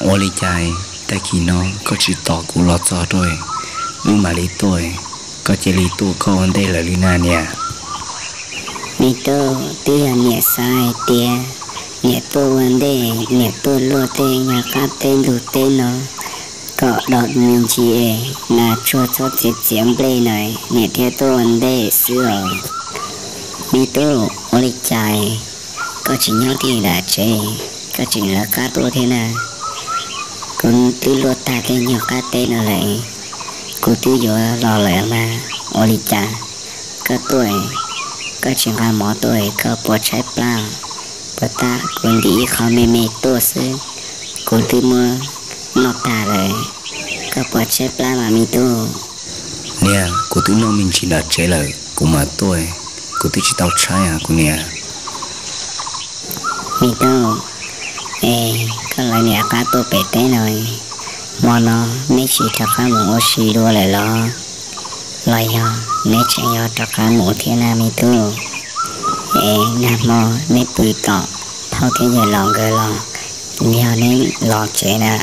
Ua li cas tag kis no koj tsis tos kuv los txog rau, wb mam li tuaj, koj cia li tuaj koj ua ntej lawm li na niam? Me tub, twb yog niam xav hais tias niam tuaj ua ntej, niam tuaj luaj tej nyuag qab teb ntug teb no kom do me ntsis es nas tsuag txhob txiav txiav nplej na, niam thiaj tuaj ua ntej xwb os. Me tub, ua li cas koj tsis nyob tim nram tsev, koj tseem lawv qab tuaj thiab na? Kuv twb luaj tag tej nyuag qab teb no lawm, kuv twb yuav los lawm mas ua li cas koj tuaj, koj tsis nqa mov tuaj, koj puas tshaib plab? Puas tab kuv ntim ib qho me me tuaj xwb, kuv twb muab noj tag lawm, koj puas tshaib plab mas me tub? Niam, kuv twb noj me ntsis nram tsev lawm kuv mam tuaj, kuv twb tsis tau tshaib kuv niam. Me tub, es koj lawv niam qab tuaj pem teb no, hmo no neb tsis rov qab mus ua si dua lawm los? Los yog neb tseem yuav rov qab mus thiab na me tub? Es nag hmo neb pw tom phauj thiab yawg laus nkawd los yog neb los tsev na?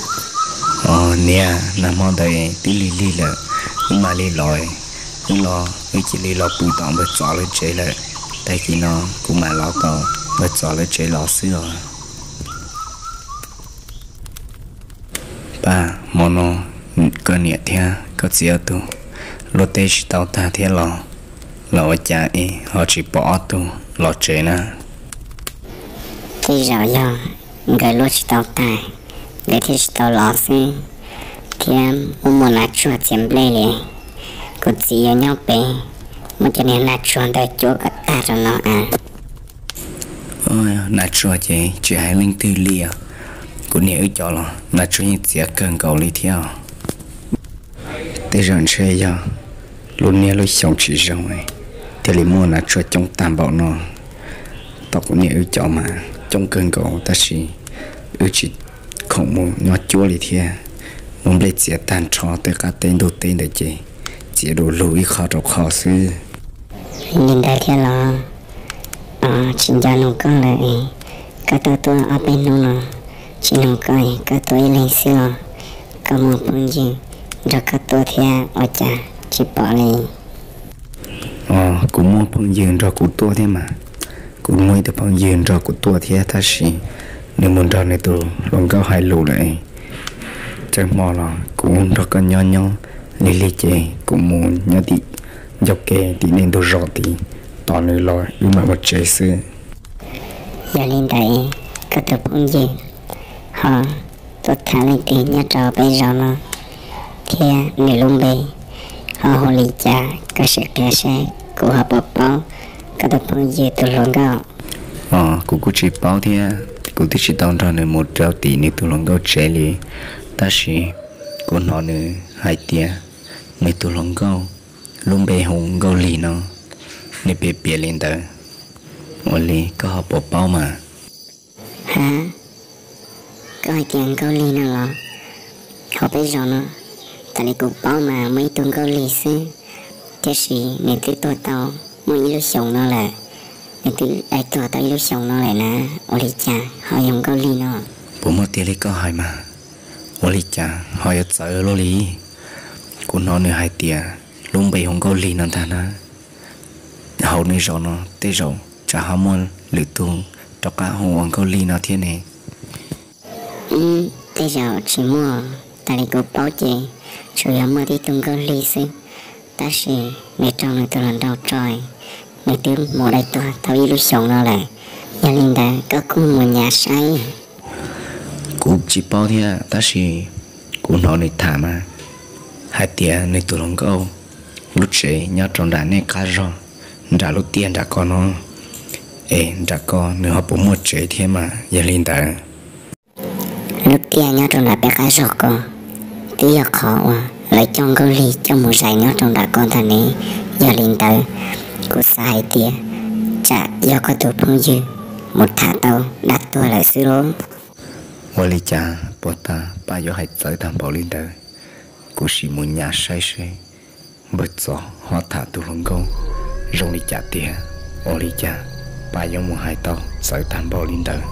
Os niam, nag hmo ntawd twb lig lig lawm, wb mam li los, wb los wb cia li los pw tom npawg Txos lawv tsev lawm, tag kis no kuv mam los tom npawg Txos lawv tsev los xwb os. Pab, hmo no koj niam thiab koj txiv ob tug luaj teb tsis tau tag thiab los, los ua cas es ho tsis pom ob tug los tsev na? Tej zaum yog nkawd luaj tsis tau tag, nkawd thiaj tsis tau los xwb, thiab muaj muaj nas tsuag txiav nplej li. Kuv txiv yuav nyob pem, muab cov niag nas tsuag ntawd cuab kom tag rau no a. Nas tsuag ces tsis hais leej twg li os, kuv niam wb cov los nas tsuag yeej txiav kawg nkaus li thiab os. Tej zaum ntshe yog lub niaj lub xyoo tsis zoo thiaj li muaj nas tsuag coob tag npaum no. Tom kuv niam wb cov mas coob kawg nkaus tab sis wb tsis khoom mus nyob cuab li thiab. Muab nplej txiav tag nrho tej qab teb ntug teb ntawd ces txiav du lug ib qho rau qho xwb. Li ntawd thiab los? Tsis nco nug koj lawm, koj tuaj tuaj ob peb hnub no tsis nug koj, koj tuaj ib leeg xwb los? Koj muaj phooj ywg nrog koj tuaj thiab ua cas tsis pom li? Os, kuv muaj phooj ywg nrog kuv tuaj thiab mas. Kuv muaj ib tug phooj ywg nrog kuv tuaj thiab tab sis nws mus nrog nws tus hluas nkauj hais lus lawm. Tsawg hmo los kuv nrog koj nyob nyob lig lig ces kuv mus nyob tim ncauj ke tim nej ntug zos tid, tos nws los wb mam mus tsev xwb. Yog li ntawd, koj tus phooj ywg ho tuaj tham leej twg nyob rau peb zos no thiab nws lub npe ho hu li cas, koj sim qhia seb kuv ho puas paub koj tus phooj ywg tus hluas nkauj? Os, kuv kuj tsis paub thiab, kuv twb tsis tau nrog nws mus rau tim nws tus hluas nkauj tsev li. Tab sis kuv hnov nws hais tias nws tus hluas nkauj lub npe hu Nkauj Lig no, nws piav piav li ntawd. Ua li koj ho puas paub mas? Ha, koj hais tias Nkauj Lig no los? Hauv peb zos no, tas li kuv paub mas muaj ib tug Nkauj Lig xwb, tiam sis nws twb tuag tau muaj ib lub xyoos no lawm. Nws twb tuag tau ib lub xyoos no lawm na, ua li cas ho yog Nkauj Lig no? Puas muaj tiag li koj hais mas? Ua li cas ho yuav txawv luaj li? Kuv hnov nws hais tias lub npe hu Nkauj Lig no ntag na. Hauv nej zos no tej zaum tsam ho muaj lwm tus rov qab hu ua Nkauj Lig no thiab ne. Tej zaum tsis muaj, tas li kuv paub ces tsuas yog muaj tib tug Nkauj Lig xwb, tab sis nws raug nws tus hluas nraug tso, nws twb mus dai tuag tau ib lub xyoos no lawm. Yog li ntawd koj kuj mus nyav saib. Kuv tsis paub thiab, tab sis kuv hnov nws tham mas hais tias nws tus hluas nkauj lub tsev nyob rau nram nej qab zog, nram lub tiaj nram ko no. Es nram ko nws ho puas muaj tsev thiab mas yog li ntawd? Lub tiaj nyob rau nram peb qab zog ko twb yog qhov uas lawv coj Nkauj Lig coj mus zais nyob rau nram ko ntag ne. Yog li ntawd, kuv xav hais tias tsam yog koj tus phooj ywg mus tham tau dab tuag lawm xwb lauj. Ua li cas puag ta Paj yuav hais txawv tag npaum li ntawd? Kuv sim mus nyas saib seb npawg Txos ho tham tus hluas nkauj zoo li cas tiag. Ua li cas Paj yuav mus hais tau txawv tag npaum li ntawd?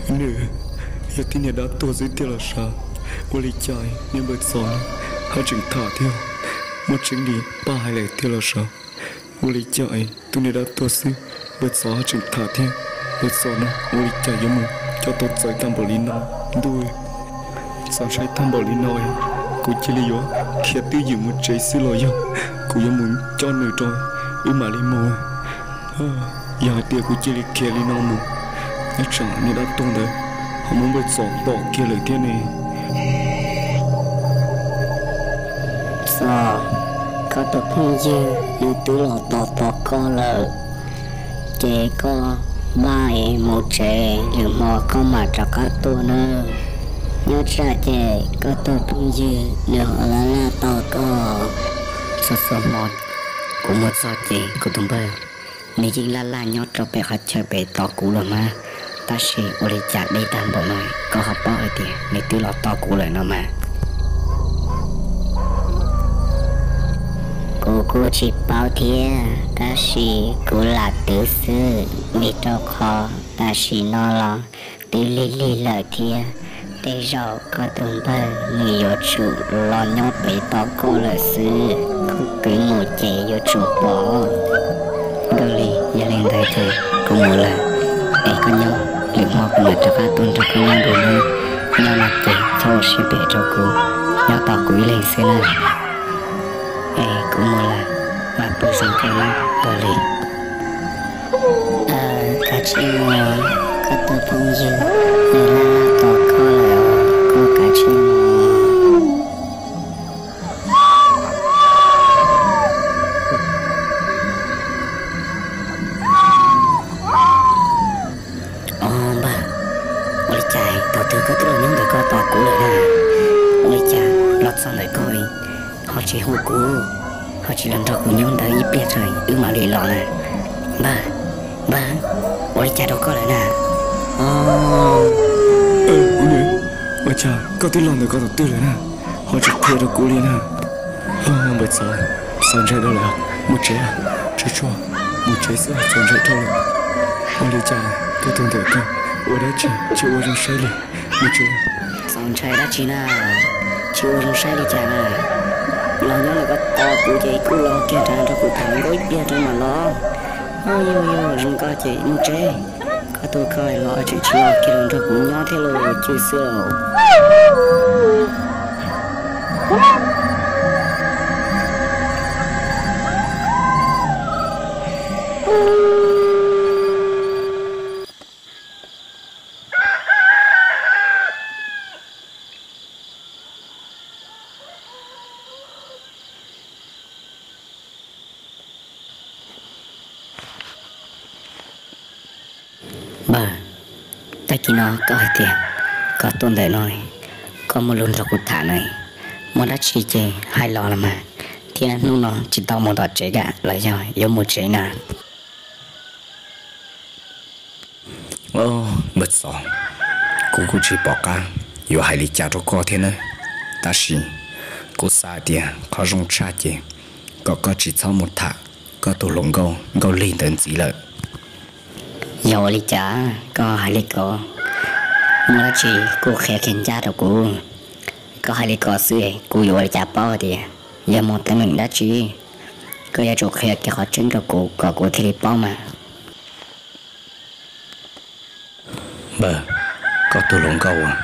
Nws yog tib niag dab tuag xwb tiag los sav? Ua li cas niag npawg Txos no ho tseem tham thiab? Muaj tseeb li Paj hais lawm tiag los sav? Ua li cas es tub niag dab tuag xwb npawg Txos ho tseem tham thiab? Npawg Txos no ua li cas yuav mus coj tau txawv tag npaum li no? Ntuj, txaus ntshai tag npaum li no, kuv cia li yuav khiav twj ywm mus tsev xwb los yog kuv yuav mus coj nws rau wb mam li mus? Yog hais tias kuv cia li khiav li no mus, nyob tsam niag dab tuag ntawd ho muab npawg Txos tom kiag lawm thiab ne. Txos, koj tus phooj ywg nws twb los tos tos koj lawm, ces koj npaj es mus tsev, lwm hmo koj mam rov qab tuaj nawb. Nyob tsam ces koj tus phooj ywg nws ho laj laj tos koj. Txhua txhua hmo kuv mus txog ces kuv tus npawg nws yeej laj laj nyob rau pem qhov chaw pem tos kuv los mas, tab sis ua li cas deb tag npaum no koj ho paub hais tias nws twb los tos kuv lawm no mas. Kuv kuj tsis paub thiab, tab sis kuv lam twv xwb, vim rau qhov tam sim no los twb lig lig lawm thiab. Tej zaum koj tus npawg nws yuav tsum los nyob pem tos koj lawm xwb, kuv mus ces yuav tsum pom. Nkauj Lig, yog li ntawd ces kuv mus lawm, es koj nyob, lwm hmo kuv mam rov qab tuaj nrog koj nyob dua nawb. Nyob no ces txhob ua siab phem rau kuv, nyob tos kuv ib leeg xwb nawb. Es kuv mus lawm, mas pw zoo kawg nawb Nkauj Lig. Kav tsij mus, koj tus phooj ywg nws laj laj tos koj lawm, koj kav tsij mus. Os npawg, ua li cas thaum twg koj twb los nyob ntawm koj tos kuv lawm na? Ua li cas los txog ntawm koj ho tsis hu kuv, ho tsis los nrog kuv nyob ntawd ib pliag tso wb mam li los na? Npawg, npawg, ua li cas rau koj lawm na? Ua cas koj twb los ntawm koj tus twg lawm na, ho tsis qhia rau kuv li na? Npawg Txos, txaus ntshai dhau lawm, mus tsev, tsuag tsuag mus tsev xwb, txaus ntshai dhau lawm. Ua li cas koj tuaj ntawm koj ua dab tsi tsis ua zoo saib li? Mus tsev. Txaus ntshai dab tsi na, tsis ua zoo saib li cas na? Los nyob ntawm koj tos kuv ces kuj los kiag rau nrog kuv tham hluas nkauj ib pliag rau mam los. Yog zoo nkauj ces mus tsev. Koj tuaj koj los tseem tsis los kiag los nrog kuv nyob thiab los cwj xwb los. Npawg, tag kis no koj hais tias koj tuaj ntawm no, koj muaj lus nrog kuv tham na, muaj dab tsi ces hais los los mas, thiab hnub no tsis tau mus tom tsev kam los yog yuav mus tsev na? Npawg Txos, kuv kuj tsis pom qab yuav hais li cas rau koj thiab na, tab sis kuv xav tias qhov zoo tshaj ces kom koj tsis txhob mus tham koj tus hluas nkauj Nkauj Lig ntawd ntxiv lawm. Yog ua li cas koj hais li ko? Muaj dab tsi kuj qhia kiag ncaj rau kuv. Koj hais li ko xwb kuv yuav ua li cas paub tias yog muaj teeb meem dab tsi? Koj yuav tsum qhia kiag qhov tseeb rau kuv kom kuv thiaj li paub mas. Npawg, koj tus hluas nkauj uas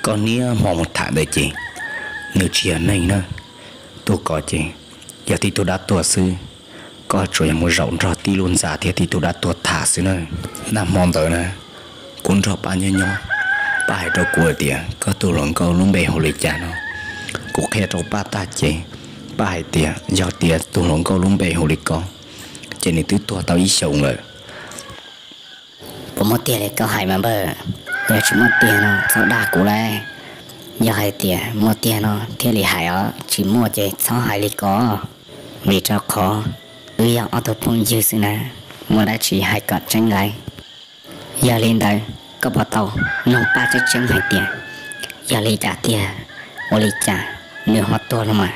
koj niaj hmo mus tham ntawd ces nws tsis yog neeg na. Tus ko ces yog tib tug dab tuag xwb. Koj tsuas yog mus zaum nrog tib lub ntxa thiab tib tug dab tuag tham xwb na. Nag hmo ntawd na, kuv nrog Paj nyob nyob, Paj hais rau kuv hais tias koj tus hluas nkauj lub npe hu li cas no. Kuv qhia rau Paj tag ces Paj hais tias yog tias tus hluas nkauj lub npe hu li ko ces nws twb tuag tau ib xyoos lawm. Puas muaj tiag li koj hais mas npawg? Yog tsis muaj tiag no txhob dag kuv lauj. Yog hais tias muaj tiag no thiaj li hais os, tsis muaj ces txhob hais li ko. Vim rau qhov wb yog ob tug phooj ywg xwb na, muaj dab tsi hais kom tseeb lauj. Yog li ntawd koj puas tau nug Paj tseeb tseeb hais tias yog li cas tiag, ua li cas nws ho tuag los mas?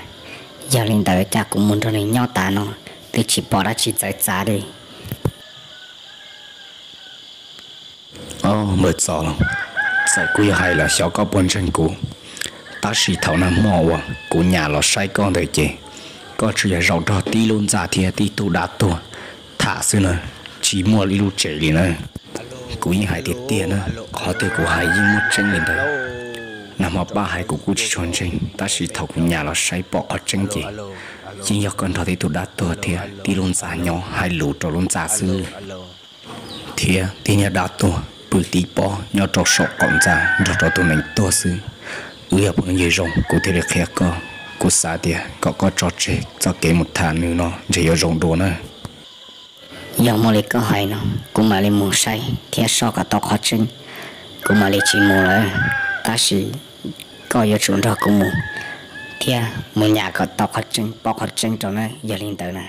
Yog li ntawd cas kuv mus nrog nws nyob tas no twb tsis pom dab tsi txawv txav li. Ob, npawg Txos, Txawm kuv yog hais los xyov koj puas ntseeg kuv, tab sis thaum nag hmo uas kuv nyas los saib koj ntawd ces koj tsuas yog zaum nrog tib lub ntxa thiab tib tug dab tuag tham xwb na, tsis muaj ib lub tsev li na. Kuv yeej hais tiag tiag na, qhov twg kuv hais yeej muaj tseeb li ntawd. Nag hmo pab hais kuv kuj tsis tshua ntseeg, tab sis thaum kuv nyas los saib pom qhov tseeb ces yeej yog koj nrog tib tug dab tuag thiab tib lub ntxa nyob hais lus rau lub ntxa xwb. Thiab tib niag dab tuag pw tib pob nyob rau saum qaum ntxa nrog rau tus neeg tuag xwb. Wb yog phooj ywg zoo kuv thiaj li qhia koj, kuv xav tias kom koj tso tseg txoj kev mus tham nws no ntshe yuav zoo dua na. Yog muaj li koj hais no, kuv mam li mus saib thiab soj kom tau qhov tseeb, kuv mam li tsis mus lawm. Tab sis koj yuav tsum nrog kuv mus thiab mus nyas kom tau qhov tseeb, paub qhov tseeb rau na. Yog li ntawd na,